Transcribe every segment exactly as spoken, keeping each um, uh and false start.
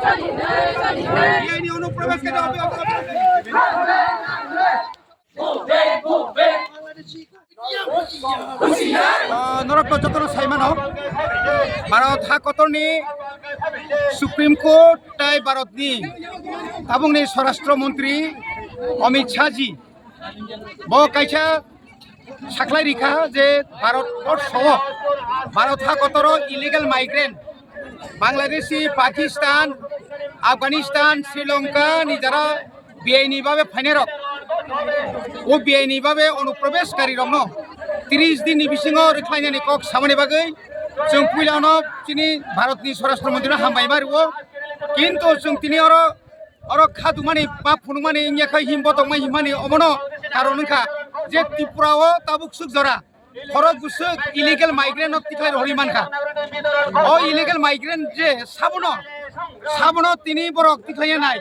Biyani onuprobes khe do. Ah, norok to jotono sai mano, Bharat ha kotorni Supreme Court tai Bharatni tabukni Swarashtra Montri Amit Shah ji bo kaisa saklai rikha je Bharat borso o, Bharat ha kotoro illegal migrant, Bangladeshi, Pakistan, Afghanistan, Sri Lanka ni jara biyaini babe phainairok, o biyaini babe onuprobeshkari rokno tris din ni bisingo rwkhlainani kok samani bagwi chwng puilano chini Bharatni Swarashtra Montrino hambai ma rwo. Kintu chwng tini oro, oro khadumani ba phunukmani wngya khai himbo tongma himmani omono karon wngkha je Tripura o tabuk swk jora khorok bwswk illegal migrant no tikhlai rohorwi mankha. O illegal migrant je sabono, sabono tini borok tikhlaiya nai.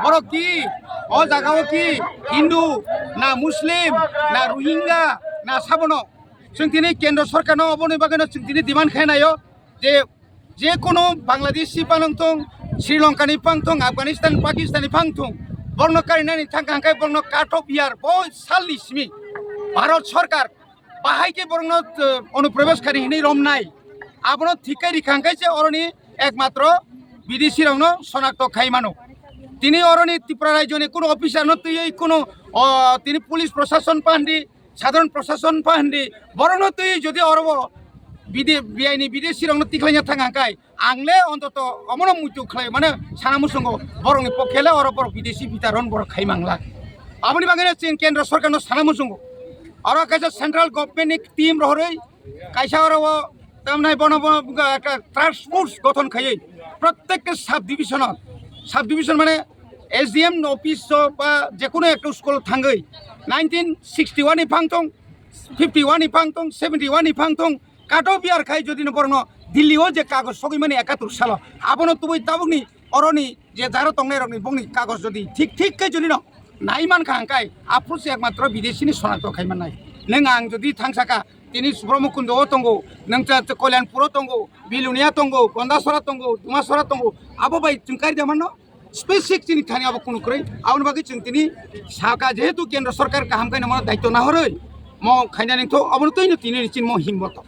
Borok ki o jaga o ki Hindu na Muslim na Rohingya na sabono. Chwng tini Kendra Sorkar no oboni bagwi no chwng tini demand khai naio je je kono Bangladeshi phano wng thung, Sri Lanka ni phano wng thung, Afghanistan, Pakistan ni phano wng thung, borokno karinani thangkha hwnkhe borokno cut off year bo salni simi Bharat Sorkar bahai khe borokno, eh, onuprobeshkari hinwi romnai. Abono thik khe rikha hwnkhe se oroni ekmatro bidesi rokno sonakto khai mano. Tini oroni Tripura rajyoni kuno officer no twiwi kuno, o, tini police proshashon pahandi, sadharon proshashon pahandi, borokno twiwi jodi orobo bide-, biyaini bidesi rokno tikhlaina thang hwnkhe, ang le ontoto omono muitu khlai, mane, sana muchungo borokni pokhe le oro borok bidesi bitaron borok khai mangla. Aboni bagwi no chwng Kendra Sorkar no sana muchungo. Oro kaisa central government ni team rohorwi kaisa oro o tamnai bono, bono ekta task force gothon khaiwi prottek sub division o, sub division mane S D M office o ba jekono ekta school o thangwi nineteen sixty one ni phano wng thung, fifty one ni phano wng thung, seventy one ni phano wng thung, cut off year khai jodi no borokno Delhi o je kagoj sogwi mani ekatur salo, abono tubui tabukni oroni je jaro tongnai rokni bongni kagoj jodi thik thik khe jodi no nai mankha hwnkhe aphuru se ekmatro bidesi ni sonakto khai mannai. Nwng ang jodi thangsa kha, tini Brahmakundo o tongo, nwng cha, cha Kalyanpur o tongo, Bilonia tongo, Gondasora tongo, Dumasora tongo, abo bai chwng kari da mano? Specific chini thani abo kunu kwrwi. Aboni bagwi chwng tini saka jehetu Kendra Sorkar kaham khe nangmano daityo nahorwi mo khaina nangtho, abono twino tini ni chini mo himboto.